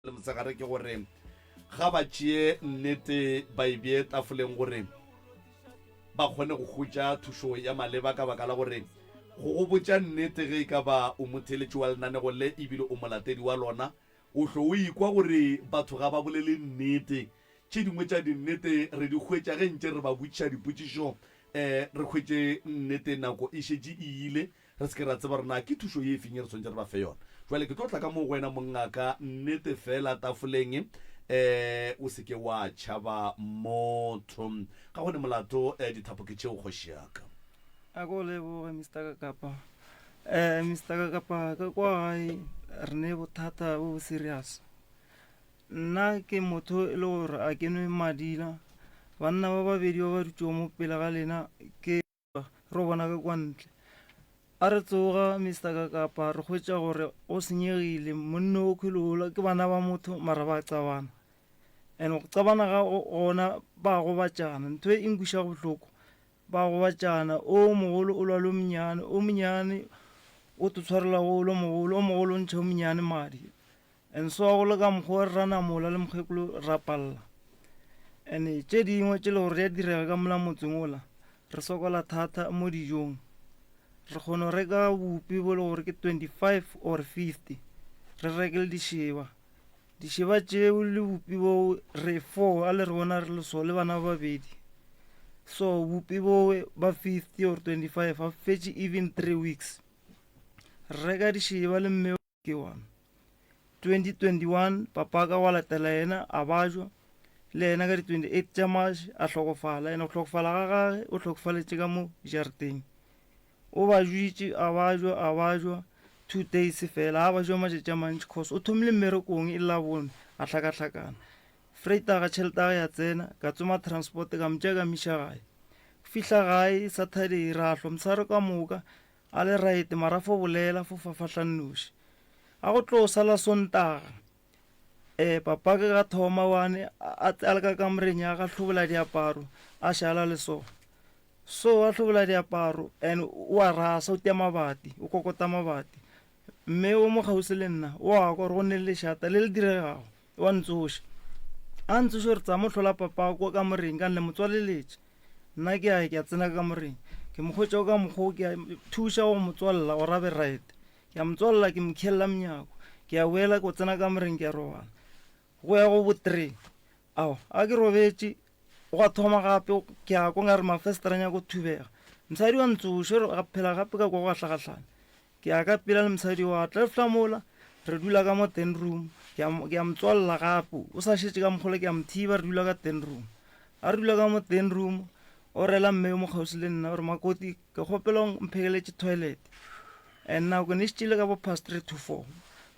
Le mosegare ke gore ga ba tšee nnete ba e bee tafoleng gore ba kgone go hwetša thušo ya maleba ka baka la gore go go botša nnete ge e ka ba o motheeletši wa lenanego le ebile o molatedi wa lona o hlo o ikwa gore batho ga ba bolele nnete. Tše dingwe tša dinnete re di hwetša ge ntše re ba botšiša dipotšišo um re hwetše nnete nako e šetše e ile. Re se ke ra tseba gore na ke thušo ye efeng ye re swanetše re ba fe yona. Jwale ke tlo tla ka moo go wena mongaka, nnete feela tafoleng, eh, o se ke wa tšhaba motho. Ga go ne molato, eh, dithapo ke tšeo kgoši ya ka. A ko leboge Mister Kakapa. Eh, Mister Kakapa, ka kwa gae re ne bothata bo bo serious. Nna ke motho e le gore a ke nwe madila. Banna ba babedi ba ba dutšego mo pele ga lena ke. Ro bona ka kwa ntle. A re tsoga, Mister Kakapa, re hwetša gore go senyegile. Monna o khwele ke bana ba motho mara ba qabana. And go qabana ga gona ba gobatšana. Ntho e nkwišago bohloko, ba gobatšana. O mogolo o lwa le o monyane, o monyane o to tshwarela go o mogolo, o mogolo o ntšha o monyane madi. And so go le ka mokgwa re ra namola le mokgekolo ra palela. And tše dingwe tše le gore di a direga ka mola motseng ola, re sokola thata mo dijong. Re kgona go reka bupi bo le gore ke 25 or 50, re reke le dišeba. Dišeba tšeo le bupi bo re four a le re bona re le so le bana ba babedi. So bupi bo ba 50 or 25 ga fetše even three weeks. Re reka dišeba le mme Ke one. 2021 papa ka wa latela yena a bajwa le yena ka di 28 tša March a hlokofala ene go hlokofala ga gage o hlokofaletše ka mo jarateng o bajwitše a bajwa a bajwa two days fela a bajwa matšatši a mantši cause o thomile mmerekong e le labone a hlakahlakana Freitaga tšhelete ya tsena ka tsoma transport ka motšea ka miša gae fihla gae Saturday ra hlwa mosegare ka moka A le right mara fo bolela fo fafahla nnoši. A go tlo sala Sontaga. Eh papa ke ga thoma wane a a le ka kamoreng ya ga hlobola diaparo a šala le so. So a hlobola diaparo and o a rasa o tia mabati o kokota mabati. Mme o mo kgauswi le nna o a kwa gore go ne le lešata le le diregago wa ntsoša. A ntsoša gore tsama o hlola papa kwa kamoreng ka nne mo tswaleletše. Nna ke a ke a tsena ka kamoreng ke mo hwetša ka mokgwa o ke a thuša go mo tswalela gore a be right. Ke a mo tswalela ke mo khelela monyako ke a boela ko tsena kamoreng ke a robala. Go ya go bo three ao a ke robetše gwa thoma gape ke a kwa nkare mafestere a nyaka go thubega. Mosadi wa ntsoša re phela gape ka kwa go gahlagahlana. Ke ya ka pela le mosadi wa tla re fihla mola re dula ka mo den room ke a ke a mo tswalela gape o sa šetše ka mokgwa ke a mo thiba re dula ka den room a re dula ka mo den room o rela mme yo mo kgauswi le nna gore makoti ke kgopela o mphegeletše toilet and nako ne šetše le ka bo past three to four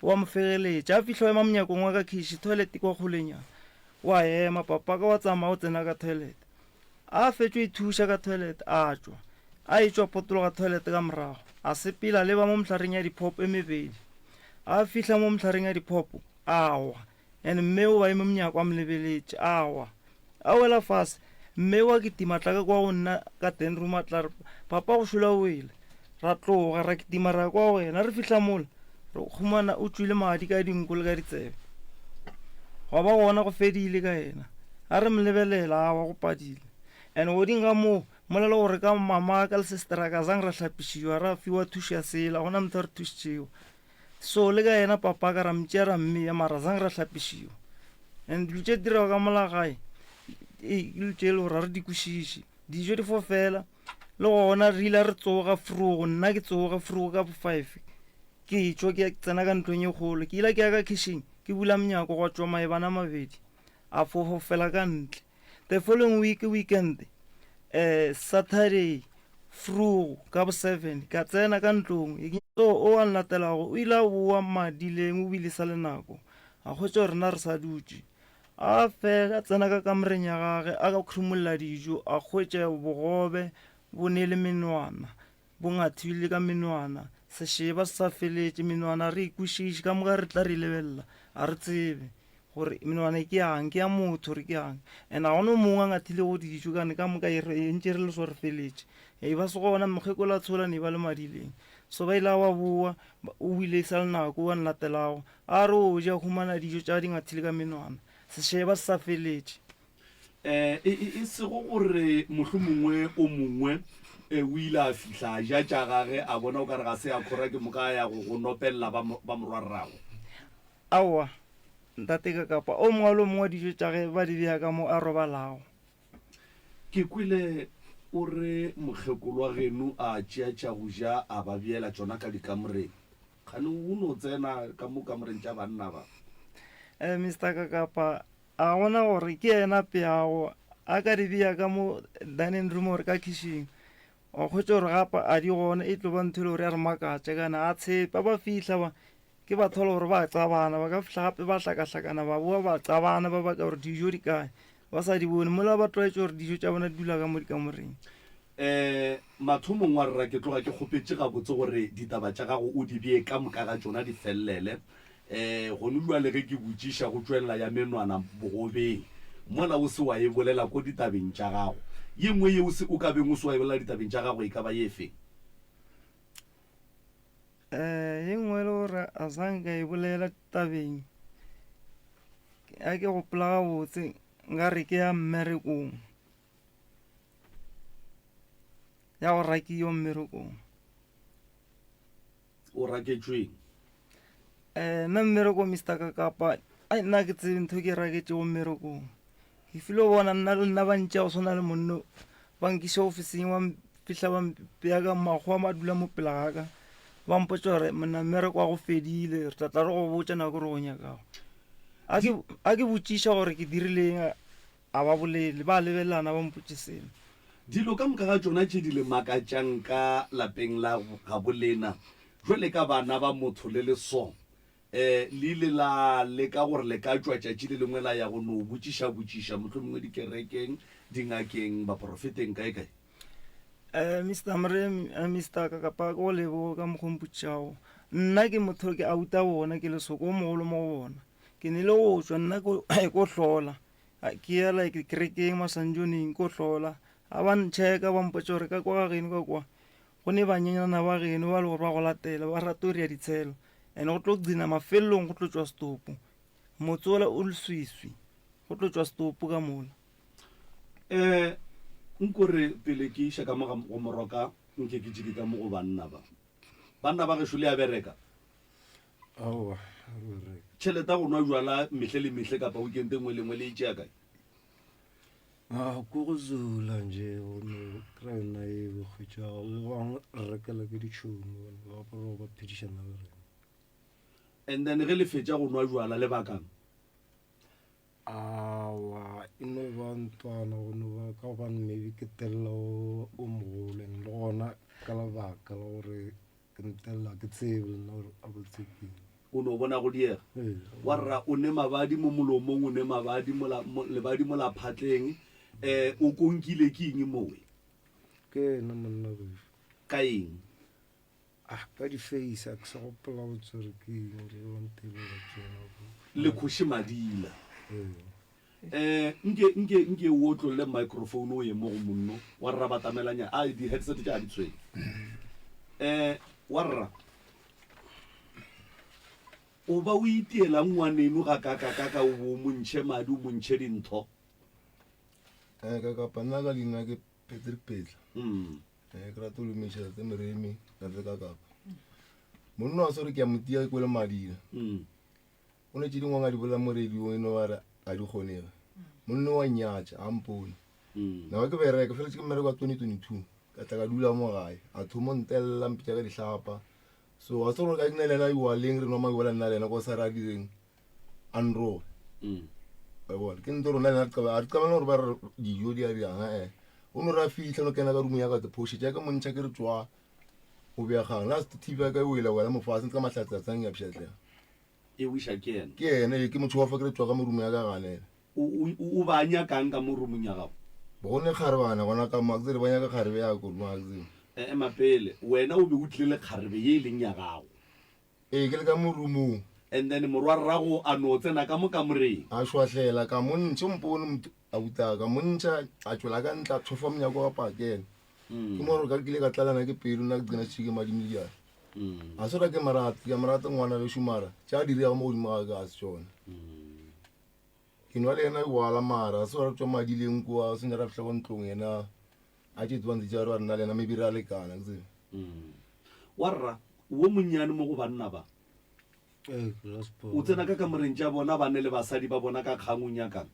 wa mo fegeletša a fihla o ema monyakong wa ka khiši toilet kwa kgolenyana wa ema papa ka wa tsamaya o tsena ka toilet A fetšo ithuša ka toilet, a tšwa. A etšwa potologa toilet ka morago, a sepela a leba mo mehlareng ya diphopo e mebedi. A fihla mo mehlareng ya diphopo, a wa. And mme o ba eme monyako a mo lebeletše, a wa. A wela fase. Mme wa kitima tla ka kwa go nna ka den room a tla re, Papa go šola o wele. Ra tloga ra kitima ra ya kwa go yena. Re fihla mola, re humana o tšwile madi ka dinko le ka ditsebe. Gwa ba gona go fedile ka yena. A re mo lebelela, awa go padile. And goding ga moo, mola le gore ka mama ka le sister ka zang ra hlapišiwa, ra fiwa thušo ya sela, gona motho a re thušitšego. So le ka yena papa ka ra mo tšea ra mmea, mara zang ra hlapišiwa. And dilo tše dirego ka mola gae, ke dilo tše e le gore ga re di kwešiše. Dijo di fo fela, le gona re ile re tsoga frogo, nna ke tsoga frogo ka bo five. Ke tšwa ke tsena ka ntlong e kgolo, ke ile ke ya ka kitchen, ke bula monyako gwa tšwa maebana a mabedi. A fofela ka ntle. The following week, weekend, eh, Saturday, vroeg, ka bo seven, ka tsena ka ntlong. So, o a nlatelago o ile a boa madileng, o bile sa le nako. A hwetša gore rena re sa dutše. A fela a tsena ka kamoreng ya gage, a khrumolla dijo, a hwetša bogobe bo ne le menwana. Bo ngathile ka menwana, sešeba se sa feletše, menwana re e kwešiše, ka moka re tla re e lebelela, ga re tsebe gore menwana e ke yang, ke ya motho re ke yang. And ga gona o mongwe a ngathilego dijo kane ka moka e re ntše re le so re feletše. E ba se gona mokgekolo a tshola ne ba le madileng. So ba ile ba boa, o ile e sa le nako wa nlatelago. A re o ja humana dijo tša di ngathile ka menwana. Sešeba se sa feletše. E, e, e sego gore mohlomongwe o mongwe e, o ile a fihla a ja tša gage a bona o ka re ga se a khora ke moka a ya go go nopelela ba, ba morwarrago. Aowa, ntate Kakapa, o mongwe le o mongwe wa dijo tša ge ba di bea ka mo a robalago. Ke kwele o re mokgekolo wa geno a tšea tša go ja a ba beela tšona ka dikamoreng. Kgane o no tsena ka mo kamoreng tša banna ba? Eh, Mister Kakapa, a gona gore ke yena a peago, a ka di bea ka mo dining room or ka kitchen. Wa hwetša gore gape a di gona, e tlo ba ntho e le gore ya re makatša kana a tshepe. Ba fihla ba, Ke batho ba le gore ba qabana, ba ka fihla gape ba hlakahlakana, ba boa ba qabana, ba baka gore dijo di kae, ba sa di bone, mola ba tlwaetše gore dijo tša bona di dula ka mo dikamoreng. Um mathomong wa rra ke tloga ke kgopetše gabotse gore ditaba tša gago o di bee ka moka ga tšona di fellele. Um gone bjale ge ke botšiša go tšwelela ya menwana bogobeng mola o se wa e bolela ko ditabeng tša gago. Ye nngwe ye o se o ka beng o se wa e bolela ditabeng tša gago e ka ba ye feng? Um ye nngwe e le gore a sa nka e bolela tabeng a ke gopola gabotse nka re ke ya mmerekong ya go rakiwa mmerekong. O raketšweng? Um nna mmereko Mister Kakapa ai nna ke tsebe ntho ke e raketšego mmerekong. Ke filo bona nna le nna ba ntšea go swana le monno ba nkiša ofising ba fihla ba mpea ka makgowa ma dula mo pela ga ka ba mpotša gore monna mmereko wa go fedile re tla tla re go botša nako re go nyakago. A ke a ke botšiša gore ke dirileng a ba bolele ba lebelelana ba mpotše selo. Dilo ka moka ga tšona tše di le makatšang ka lapeng la gabo lena jwale ka bana ba motho le le so E, le ile la leka gore le ka tšwa tšatši le lengwe la ya go no botšiša-botšiša, mohlomongwe dikerekeng, dingakeng, baprofeteng, kae-kae? Eh, Mister Moremi, eh, Mister Kakapa, ke go leboge ka mokgwa o mpotšišago. Nna ke motho ke auta bona, ke lesoko o mogolo mo go bona. Ke ne le go tšwa nna ko ko hlola. Ke ya like kerekeng Masanjoneng ko hlola. A ba ncheka ba mpotša gore ka kwa ga geno ka kwa go ne banyenyana ba geno ba le gore ba go latela ba rata go ria ditshelo. And go tlo gcina mafelelong go tlo tšwa setopo. Motse wola o leswiswi. Go tlo tšwa setopo ka mola. Um nko re pele ke iša ka mo ga go moroka nke ke tšeke ka mo go banna ba. Banna ba gešo le a bereka? Aowa, ga re bereke. Tšhelete ya go nwa jwala mehle le mehle kapa weekend e nngwe le nngwe le e tšea kae? A ko go zula nje go no kry yona e go hwetša ba bangwe re rekela ke ditšhomi bana ba gore ba phedišana le rena. And then ge le fetša go nwa jwala le bakang? Awa e no ba ntwana go no ba ka gobane maybe ke telela o o mogolo and le gona ka lebaka la gore Ke ntelela ke tsebe le nna gore a botse ke eng. O no bona go diega. Ee. Wa rra o ne mabadi mo molomong, o ne mabadi mola, mo, lebadi mola phatleng. Eh, o konkile ke eng mowe? Ke yena monna gešo. Ka eng? Ah, ka di-face, a ke sa gopola botse gore ke eng, re ba ntelela tšona. Le khoše madila. Ee. Eh, nke, nke, nke o otlolle microphone o ye mo go monno wa rra batamelanya. A di-headset tša di tshwenye. Eh, wa rra. O ba o itielang ngwaneno ga ka ka ka ka o bo o mo ntšhe madi o mo ntšhe dintho. Eh, ka kapa nna ka leina ke Patrick Petla. Mm. Eh, ke rata go dumediša tate Moremi, tate ka kapa. Monna wa sore ke a mo tia ke kwele madila. Mm. Go ne tše dingwe a di bolela mo radiong e no ba re ga di kgonege. Monna wa nnyatša, a mpone. Nako ke bereka, feletše ke mmereko wa 2022, ka tla ka dula mo gae. A thoma ntelela, mpitša ka dihlapa. So wa tseba gore ka ke na le yena diwaleng, re nwa majola nna le yena, ko sa re a direng, a nroge. Wa bona, ke ntho rona le yena re a re qabane gore ba re dijo di a dirang, eh. O no re a fihla, no kena ka room ya ka, phošetša ya ka mo ntšha ke re tšwa, o bea kgang. Last TV ya ka e wela, wela mo fase, ntse ka mahlatse a tsang ya pšhatlega. E wiša ke yena. Ke yena, ee, ke motho wa fa ke re tšwa ka mo roomong ya ka ganela. O, o, o ba nyakang ka mo roomong ya gago? Go ne kgarebana gona ka mo, a ke tsebe ba nyaka kgarebe ya ko roomong, a ke tsebe. E, ema pele, wena o be o tlile le kgarebe ye e leng ya gago. Ee, ke le ka mo roomong. And then morwarrago a no tsena ka mo kamoreng. A šwahlela, ka mo ntšha, o mpone motho, abuti ka mo ntšha, a tšwela ka ntle, a tšhofa monyako wa pakela. Ke mo gore ka ke ile ka tlalana ke pelo, nna ke qina tšhike madimo le diatla. A se gore ke morate, ke a morata ngwana gešo mara tša a di reago mo godimo ga ka ga se tšona. Ke nwa le yena jwala mara a se gore re tšwa madileng kua, se ra fihla ko ntlong yena a tše tsebang tša re nna le yena maybe re a lekana ke tsebe. Wa rra, wo monnyane mo go banna ba. Ee, ke last O born. tsena ka kamoreng tša bona ba ne le basadi ba bona ka kgang o nyakang?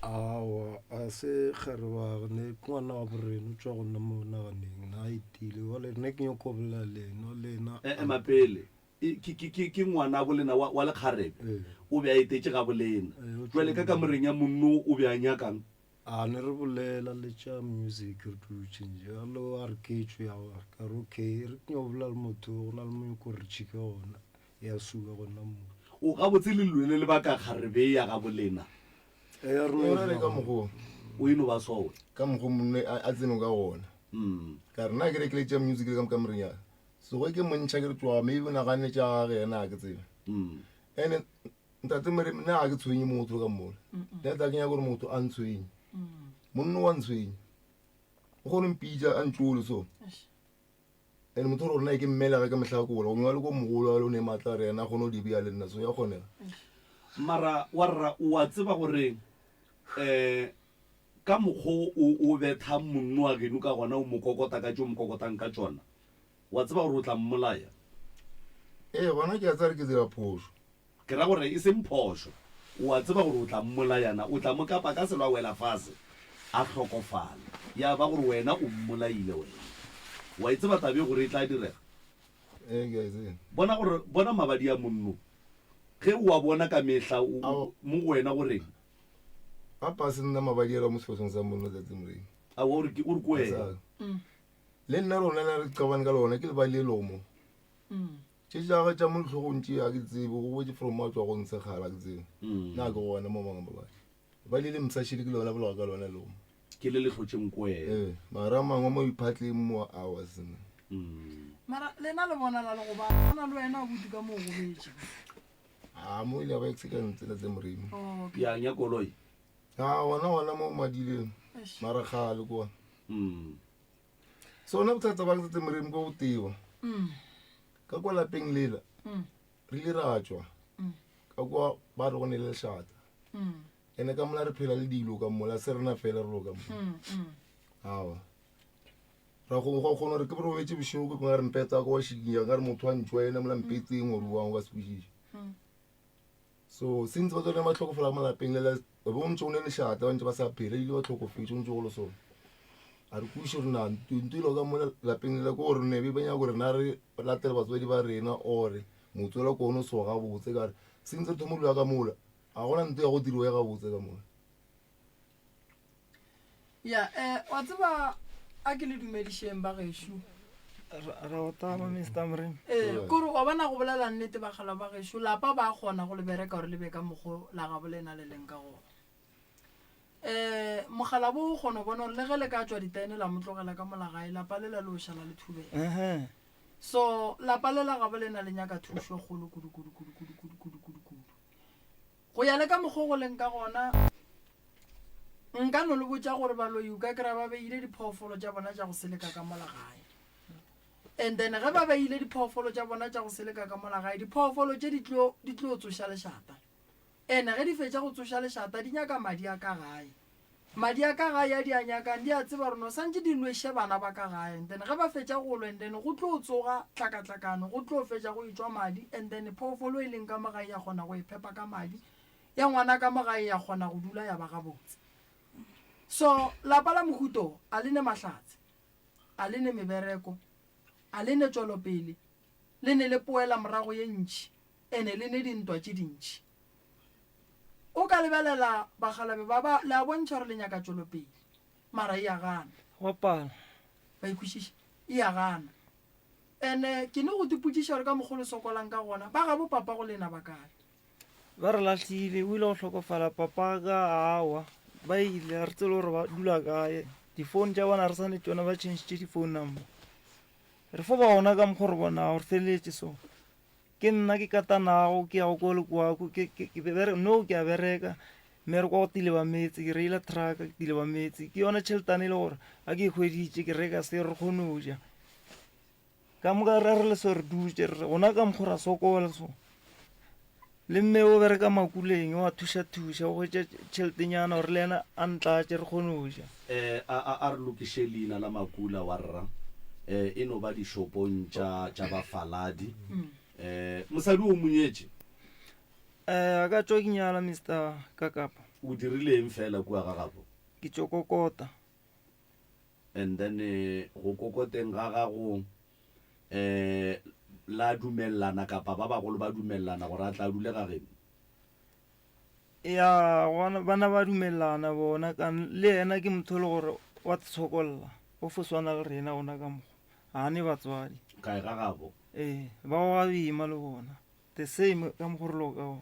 Aowa, a se kgarebe ne ke ngwana wa borena o tšwa go nna mo naganeng na a etile jwale nna ke nyako bolela le ena le ena E, ema pele. E, ke, ke, ke, ke ngwana bolena wa, wa lekgarebe. Ee. O be a etetše ga bolena. Ee, o Jwale ka tšwa kamoreng ya monno o be a nyakang? A ne re bolela le tša music re dutše jalo a re ke tšwe ya wa ka re okay re ke nyako bolela le motho go na le mo nyako re tšhike gona ya suka gona mo. O gabotse le lwele le baka kgarebe ya ga bolena. Ee re no Yona le ka mokgo. O e no ba sowe. Ka mokgo monna a tseno ka gona. Ka re nna ke rekile tša music le ka mo kamoreng ya ka. So ge ke mo ntšha ke re tšwa maybe o naganne tša gage yena ga ke tsebe. Ene Ntate Moremi, nna ga ke tshwenye motho ka mola. Nna tla ke nyaka gore motho a ntshwenye. Monno wa ntshwenye. O kgone mpitša a ntšole so. And motho gore nna ke mmelega ke mohlakola. Gongwe le ko mogolo a le o ne maatla re yena a kgone go di bea le nna so ya kgonega. Mara wa rra o a tseba gore um ka mokgo o o bethang monno wa geno ka gona o mo kokota ka tše o mo kokotang ka tšona, wa tseba gore o tla mmolaya? Ee, gona ke a tseba gore ke dira phošo. Ke ra gore e seng phošo. O a tseba gore o tla mmolaya na? O tla mo kapa ka selo a wela fase, a hlokofala. Ya ba gore wena o mmolaile wena. O a e tseba taba ye gore e tla direga? Ee, ke a e tseba. Bona gore, bona mabadi a monno. Ge o a bona ka mehla, o, o, mo go wena go reng? A pase nna mabadi a mo sefahlong sa monno tsatsi moreng. Aowa, o re ke, o re ke wena. Le nna rona na re qabane ka lona, ke lebadi le lomo. Tše tša gagwe tša mo dihlogong tše ga ke tsebe, go boetše from mo a tšwago ntshe kgale ga ke tsebe. Nna ga ke gona mo mangwe mabadi. Ba le le msashile ke lona bolago ka lona leo. Ke le le hlotšeng kwena. Ee, mara a mangwe mo diphatleng mo aowa sena. Mara lena le bonala le goba na le wena abuti ka mo o gobetše. A mo ile ba accident tsela tse moremi. Oh, okay. Ya nya koloi. A gona gona mo madileng. Mara kgale kwa. Sona bothata ba Ntate Moremi ko boteba. Ka kwa lapeng lela re ile ra tšwa ka kwa ba re go ne le lešata. Ene ka mola re phela le dilo ka mola se rena fela re lo ka mola. Awa. Ra go go kgona gore ke robetse bošego ke re mpetsa ka wa šikinya ka re motho wa ntšwa ene mola mpetseng gore wa ka se kwešiše. So since ba tsone ba tlhokofala mo lapeng le le bo ntse o ne lešata ba ntse ba sa phela ile ba tlhokofetse o ntse go le sone. A re kwešiše gore na ntho ile ka mo lapeng le ko gore ne be ba nyaka gore na re latele batswadi ba rena or motse ola ko ono so gabotse ka re since re thoma dula ka mola ga gona ntho ya go diriwa e gabotse ka mola. Ya, eh, wa tseba a ke le dumedišeng ba gešo. Ra o tama Mr. Moremi. Eh, kore wa bona go bolela nnete bagala ba gešo lapa ba kgona go le bereka gore le be ka mokgo la gabo lena le leng ka gona. Eh, mogala bo o kgona go bona gore le ge le ka tšwa ditaene la mo tlogela ka mola gae lapa lela le o šala le thubela. Ehe. So lapa lela gabo lena le nyaka thušo e kgolo kudu kudu kudu kudu kudu kudu kudu kudu. Go ya le ka mokgo go leng ka gona, nka no le botša gore baloi o ka kry-a ba beile diphoofolo tša bona tša go seleka ka mola gae. And then ge ba beile diphoofolo tša bona tša go seleka ka mola gae, diphoofolo tše di tlo di tlo tsoša lešata. And ge di fetša go tsoša lešata, di nyaka madi a ka gae. Madi a ka gae a di a nyakang, di a tseba gore no santše di lweše bana ba ka gae. And then ge ba fetša go lwa, and then go tlo tsoga tlhakatlhakano, go tlo fetša go etšwa madi, and then phoofolo e leng ka mo gae ya kgona go e phepa ka madi, ya ngwana ka mo gae ya kgona go dula ya ba gabotse. So lapa la mohuta o a le ne mahlatse, a le ne mebereko, a le ne tšwelopele, le ne le poelamorago ye ntši, ene le ne dintwa tše dintši. O ka lebelela bakgalabe ba ba, le a bontšha gore le nyaka tšwelopele, mara e a gana. Gwa pala. Wa e kwešiša? E a gana. Ene ke no go tipotšiša gore ka mokgo le sokolang ka gona, ba gabo papa go lena ba kae? Ba re lahlile, o ile go hlokofala papa ka awa, ba ile, ga re tsebe le gore ba dula kae. Difounu tša bona ga re sa ne tšona, ba changitše di-phone number. Re fo ba gona ka mokgo re bonago, re feleletše so. Ke nna ke katanago, ke yago ko le kwa, ke, ke, ke bere, no ke a bereka, mmereko wa go tileba meetse, ke reila truck-a, ke tileba meetse. Ke yona tšheletana e le gore ga ke e hweditše, ke reka se re kgone go ja. Ka moka re re le so re dutše re re gona ka mokgwa ra sokola so. Le mme o bereka makuleng wa thuša thuša o hwetša tšheletenyana gore le yena a ntlatše re kgone go ja. Eh, a, a, a re lokiše leina la Makula wa rra. Eh, e no ba dishopong tša, tša bafaladi. Eh, mosadi o mo nyetše? Eh, a ka tšwa ke nyala Mister Kakapa. O dirile eng fela kua ga gabo? Ke tšo kokota. And then go kokoteng ga gago eh la dumellana kapa ba bagolo ba dumellana gore a tla dule ga geno? Ya, gona bana ba dumellana bona ka le yena ke motho e le gore wa tshokolla o fo swana le rena gona ka mokgwa ga ne batswadi. Kae ga gabo? Ee, ba wa boima le bona the same ka mokgwa re lego ka gona.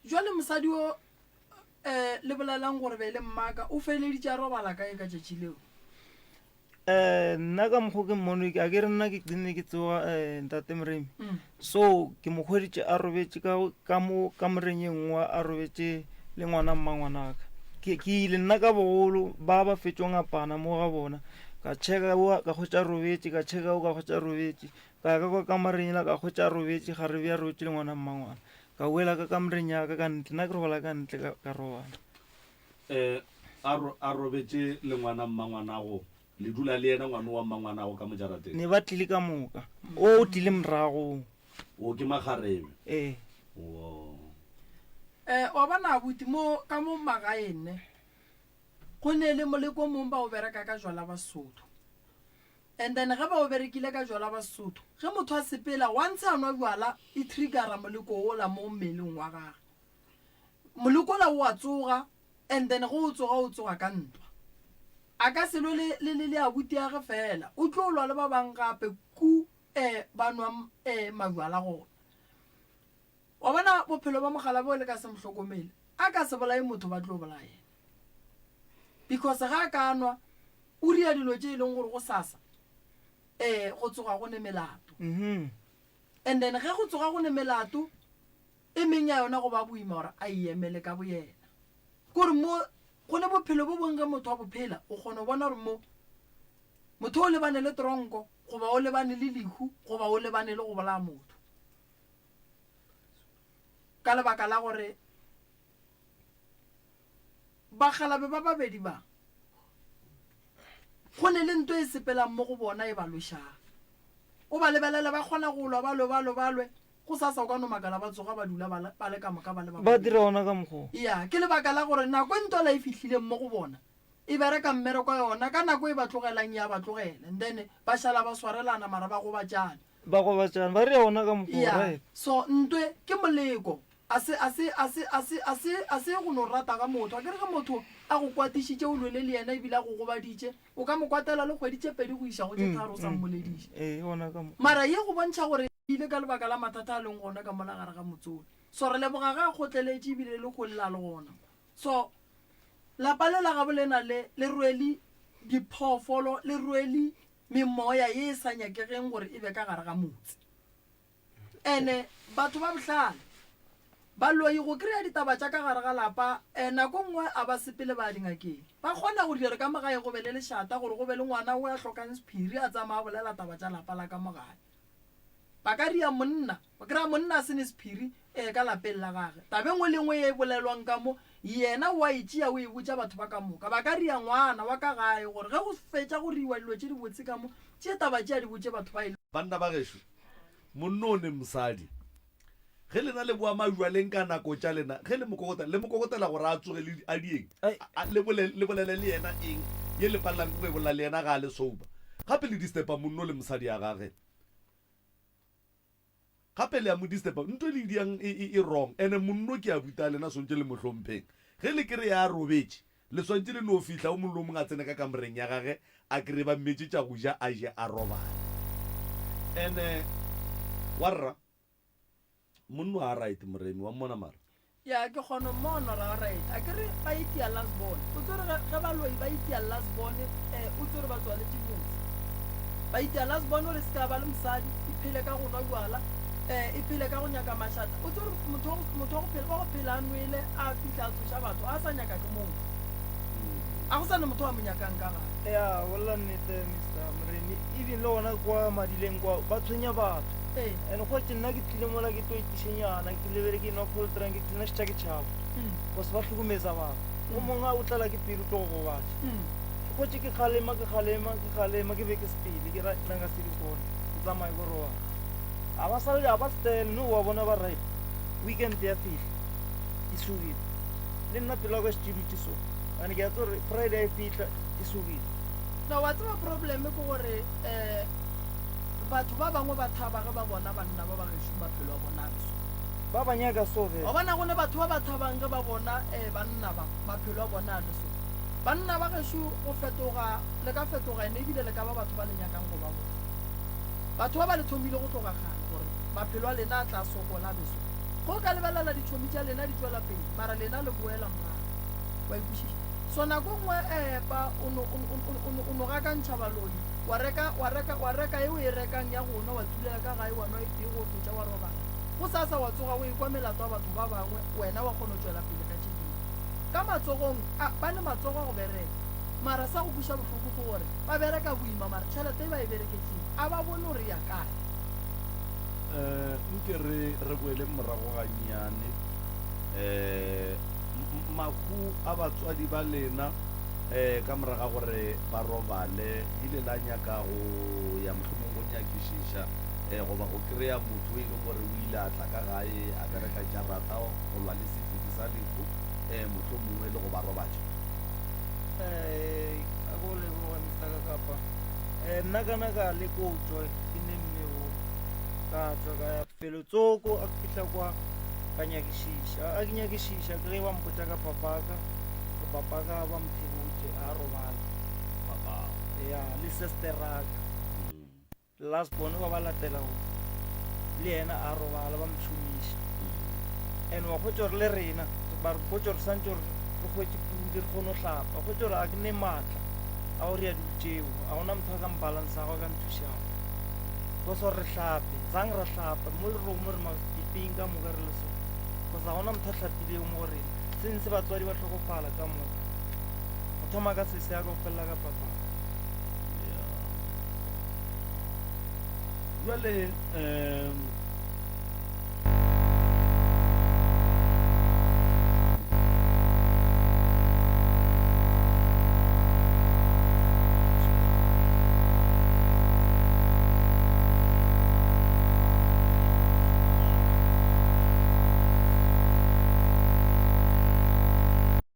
Jwale mosadi o um le bolelang gore be le mmaka o feleditše a robala kae ka tšatši leo? Um nna ka mokgwa ke mmone a ke re nna ke qine ke tsoga um ntate Moremi mm. so ke mo hweditše a robetše ka, ka mo kamoreng ye nngwe a robetše le ngwana mma ngwanaka ke, ke ile nna ka bogolo ba ba fetšo ngapana mo ga bona ka checka o ka hwetša robetše ka checka o ka hwetša robetše ka ya ka kwa kamoreng yela ka hwetša robetše ga re bja robetše le ngwana mmangwana Ka boela ka kamoreng ya ka ka ntle, nna ke robala ka ntle ka, ka robala. Eh, a ro, a robetše le ngwana mmangwanago, le dula le yena ngwano wa mmangwanago ka mo jarateng? Ne ba tlile ka moka. O, o tlile morago. O ke makgarebe? Ee. Wo. Eh, wa bona abuti, mo, ka mo magaeng ne, go ne le moleko o mong ba o bereka ka jwala ba Sotho. And then ge ba o berekile ka jwala ba Sesotho, ge motho a sepela once a nwa jwala e triggera moleko wola mo mmeleng wa gage. Moleko ola o a tsoga and then ge o tsoga o tsoga ka ntwa. A ka se lwe le le le le abuti ya ge fela, o tlo lwa le ba bang gape ku eh ba nwang eh majwala gona. Wa bona bophelo ba mogala bo le ka se mo hlokomele, a ka se bolaye motho ba tlo bolaya yena. Because ge a ka nwa O ria dilo tše e leng gore gosasa um go tsoga go ne melato. And then ge go tsoga go ne melato, e meng ya yona go ba boima gore a e emele ka boyena. Ke gore mo go ne bophelo bo bongwe ge motho a bo phela, o kgona go bona gore mo motho o lebane le tronko goba o lebane le lehu goba o lebane le go bolaya motho. Ka lebaka la gore Bakgalabe ba babedi ba, go ne le nto e sepelang mo go bona e ba lwešago. O ba lebelele ba kgona go lwa, ba lwe, ba lwe, ba lwe, gosasa o ka no makala ba tsoga ba dula ba, ba le ka moka ba le ba Ba dira gona ka mokgwa wo. Ya, ke lebaka la gore nako e ntwela e fihlileng mo go bona, e bereka mmereko wa yona, ka nako e ba tlogelang e a ba tlogela, and then ba šala ba swarelana mara ba gobatšana. Ba gobatšana, ba dira gona ka mokgwa wo, Ya, right. so ntwe ke moleko. A se, a se, a se, a se, a se, a se go no rata ga motho. Akere ge motho a go kwatišitše, o lwele le yena ebile a go gobaditše, o ka mo kwatela le kgwedi tše pedi go iša go tše tharo o sa mmolediše. Ee, gona ka mo. Mara ye go bontšha gore e ile ka lebaka la mathata a leng gona ka mola gare ga motse ola. So re leboga ge a kgotleletše ebile le go lla le gona. So lapa le la gabo lena le, le rwele diphoofolo, le rwele memoya ye e sa nyakegeng gore e be ka gare ga motse. Ene batho ba bohlale. Baloi go kry-a ditaba tša ka gare ga lapa um nako nngwe a ba sepele ba ya dingakeng. Ba kgona go dira ka mo gae go be le lešata gore go be le ngwana o a hlokang sephiri a tsamaya a bolela taba tša lapa la ka mo gae. Ba ka ria monna, o kry-a monna a se ne sephiri um ka lapeng la gage. Taba e nngwe le nngwe ye e bolelwang ka mo yena o a e tšea o e botša batho ba ka moka. Ba ka ria ngwana wa ka gae gore ge go fetša go riwa dilo tše dibotse ka mo, tšee taba tše a di botše batho ba e. Banna ba gešo, Monna o ne mosadi. Ge lena le boa majwaleng ka nako tša lena, ge le mo kokotela, le mo kokotela gore a tsoge le a dieng? A, le bole, le bolele le yena eng ye le palelang ke go e bolela le yena ga a le sober? Gape le disturba monno le mosadi ya gage. Gape le a mo disturba. Nto e le e diang e, e, e wrong. Ene monno ke a buta lena swantše le mo hlompheng. Ge le kry-a a robetše, Le swantše le no fihla o mongwe le o mongwe a tsene ka kamoreng ya gage a kry-e ba mmetše tša go ja a je a robale. Ene wa rra monno a right Moremi wa mmona mara. Ya ke kgono mmona ra right a kere ba itia last born o tsore ge ge baloi ba itia last born eh o tsore ba tswaletše motse ba itia last born gore se ka ba le mosadi e phele ka go nwa jwala eh e phele ka go nyaka mašata o tsore motho wa go motho wa go phela wa go phela a nwele a fihla a tsoša batho a sa nyaka ke motho. A go sa ne motho a mo nyakang ka gae. Ya, bolela nnete Mister Moremi, even le gona kwa madileng kwa ba tshwenya batho. Ee. And gotše nna ke tlile mola ke tlo itišenyana, ke lebele ke nwa cold drink, ke tlile šetša ke tšhaba. Cause ba hlokometsa batho. O mongwe a o tlala ke pelo tlo go gobatša. Ke gotše ke kgalema, ke kgalema, ke kgalema, ke be ke sepele, ke ra nna nka se di kgone, ke tsamaye ko robala. A ba sa, a ba stele, no wa bona ba right. Weekend ya fihla, e sugile. Le nna pelo ya ka e šetše e dutše so. Gobane ke a tseba gore Friday a e fihla, e sugile. No, wa tseba problem ke gore um batho ba bangwe ba thaba ge ba bona banna ba ba gešo maphelo a bona a le so. Ba ba nyaka so vele. Wa bona go ne batho ba ba thabang ge ba bona um banna ba maphelo a bona a le so. Banna ba gešo go fetoga le ka fetoga ene ebile le ka ba batho ba le nyakang go ba bona. Batho ba ba le thomile go tloga kgale gore maphelo a lena a tla sokola a be so. Ge o ka lebelela ditšhomi tša lena di tšwela pele mara lena le boela morago. Wa e kwešiša? So nako nngwe epa o no, o, o, o, o, o no gakantšha baloi, wa reka, wa reka, wa reka e o e rekang ya go nwa, wa tulela ka gae, wa nwa e tee go fetša wa robala. Gosasa wa tsoga o ekwa melato ya batho ba bangwe, wena wa kgona go tšwela pele ka tše dingwe. Ka matsogong a, ba ne matsogo a go bereka. Mara sa go kweša bohloko ke gore ba bereka boima mara tšhelete e ba e bereketšeng a ba bone gore e ya kae. Um nke re, re boeleng morago gannyane. Um mahu a batswadi ba lena um ka morago ga gore ba robale, le ile la nyaka go ya mohlomong go nyakišiša um goba go kry-a motho e leng gore o ile a tla ka gae a bereka jarata go lwa le sefifi sa lehu um mohlomongwe le go ba robatša? Um a ko leboga Mister Kakapa. Um nna kana ka le ko tšwa ke ne mme o ka tšwa ka ya felotsoko a ke fihla kwa ka nyakišiša a ke nyakišiša ke ge ba mpotša ka papaka gore papaka ba mphebotše a robala Papa. Ya le sisteraka last born ba ba latelago le yena a robala ba mšomiša. And wa hwetša gore le rena ba re botša gore santse gore re hwetše pudi re kgone go hlapa, hwetša gore a ke ne maatla a gore ya dilo tšeo, a gona motho a ka mbalansago a ka nthušago cause gore re hlape zang ra hlapa mo le romo re mafifing ka moka re le so cause ga gona motho a hlapilego mo go rena since batswadi ba hlokofala ka moka go thoma ka sese ya ka go felela ka papa. Jwale um